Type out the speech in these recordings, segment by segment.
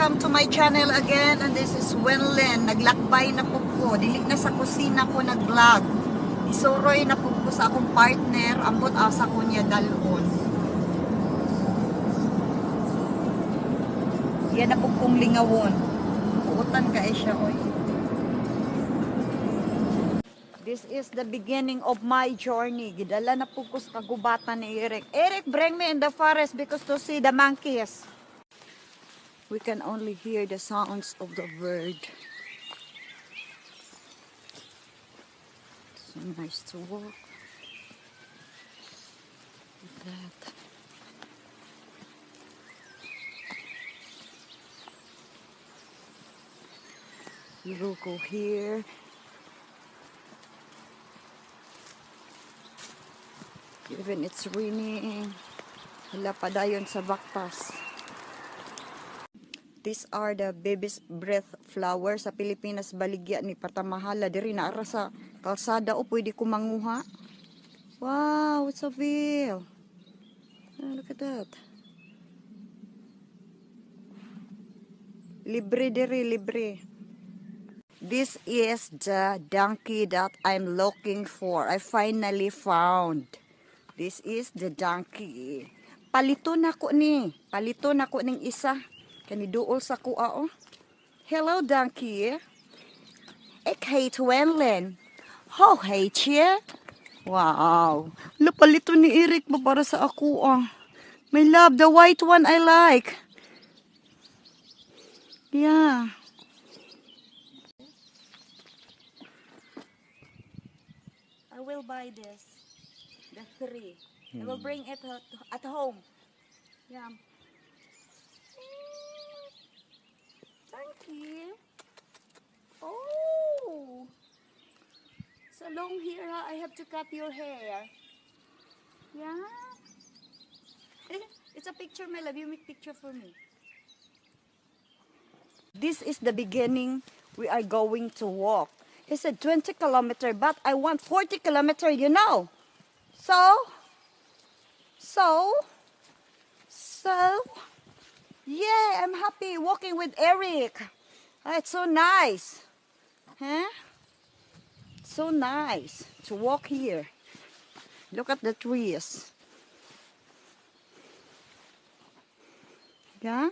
Welcome to my channel again, and this is Wenlyn. Naglakbay na po ko. Dili na sa kusina ko nag-vlog. Isuroy na po ko sa akong partner. Ambot asa ko niya dalon. Yan na po kong lingawon. Puutan ka eh siya, oy. This is the beginning of my journey. Gidala na po ko sa kagubatan ni Eric. Eric, bring me in the forest because to see the monkeys. We can only hear the sounds of the bird. So nice to walk. Like that. We will go here. Even it's raining. Hala pa dayon sa baktas. These are the baby's breath flower sa Pilipinas, baligya ni patamahala diri na ara sa kalsada o pwede ko manguha. Wow, it's a veil. Oh, look at that. Libre diri, libre. This is the donkey that I'm looking for. I finally found. This is the donkey. Palito na ko ni. Palito na ko ning isa. Kani duol sa kuha, oh. Hello, donkey. Ik heet Wenlyn. How heet je? Wow. Lo, palito ni Eric ba para sa ako, ah. My love, the white one I like. Yeah. I will buy this. The three. I will bring it at home. Yeah. Thank you. Oh, so long here, huh? I have to cut your hair. Yeah. It's a picture, my love. You make picture for me. This is the beginning. We are going to walk. He said 20 kilometer, but I want 40 kilometer, you know. So, yeah, I'm happy walking with Eric. Oh, it's so nice. Huh? So nice to walk here. Look at the trees. Yeah?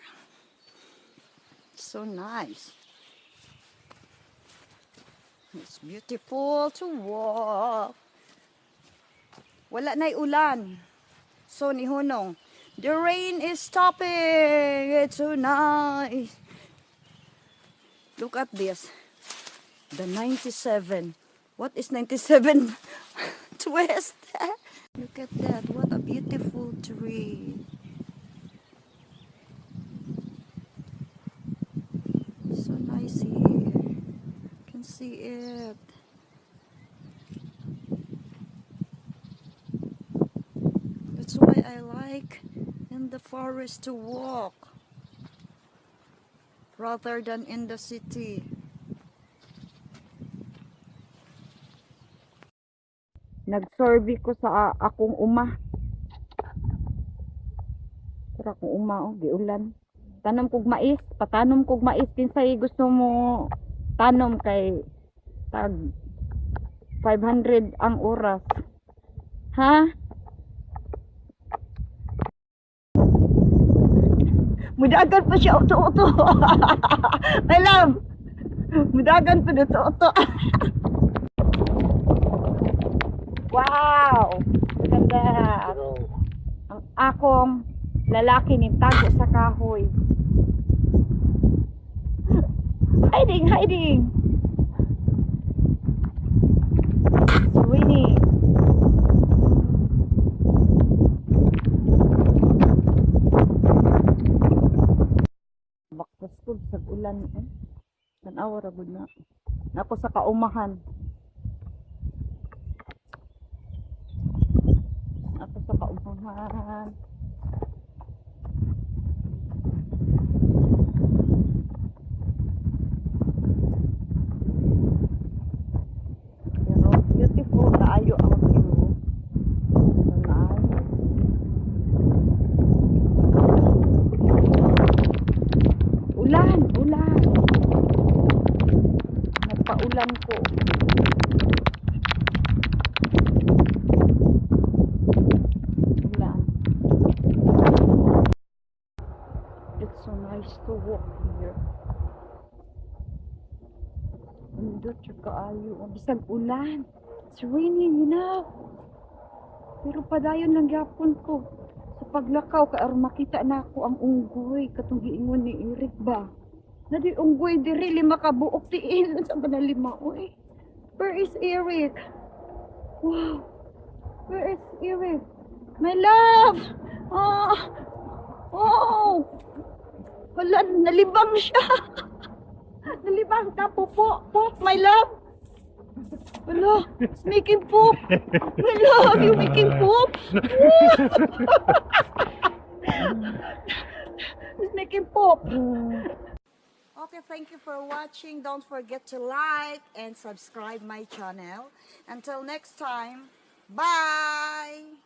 So nice. It's beautiful to walk. Wala na'y ulan. So ni Hunong. The rain is stopping. It's so nice. Look at this. The 97. What is 97? Twist. Look at that. What a beautiful tree. So nice here. You can see it. That's why I like in the forest to walk rather than in the city. Nag-survey ko sa akong uma. Pero akong uma, oh, giulan. Tanom kog mais, patanom kog mais kinsay gusto mo tanom kay tag 500 ang oras. Ha? Mudagan pa siya uto-uto. My love. Mudagan pa uto-uto. Wow! Look at that. Ang akong lalaki ni tago sa kahoy. Hiding, hiding. It's raining. Baktas ko sa ulan eh. Tan-awa ra gud na. Nako sa kaumahan. Ako sa kaumahan. Pero beautiful kaayo ang view. So nice. Ulan. It's so nice to walk here. Nindot jud kaayo. Bisag ulan. It's raining. Pero padayon lang gyapon ko sa paglakaw kay aron makita nako ang unggoy katong giingon ni Eric ba. Naa diay unggoy diri, lima ka buok tiil sa ba na lima, oy. Where is Eric? Wow. Where is Eric? My love! Oh! Oh! Wala, nalibang siya. Nalibang ka, pupo. Poop, my love. Wala, it's making poop. My love, you making poop? It's making poop. Okay, thank you for watching. Don't forget to like and subscribe my channel. Until next time, bye!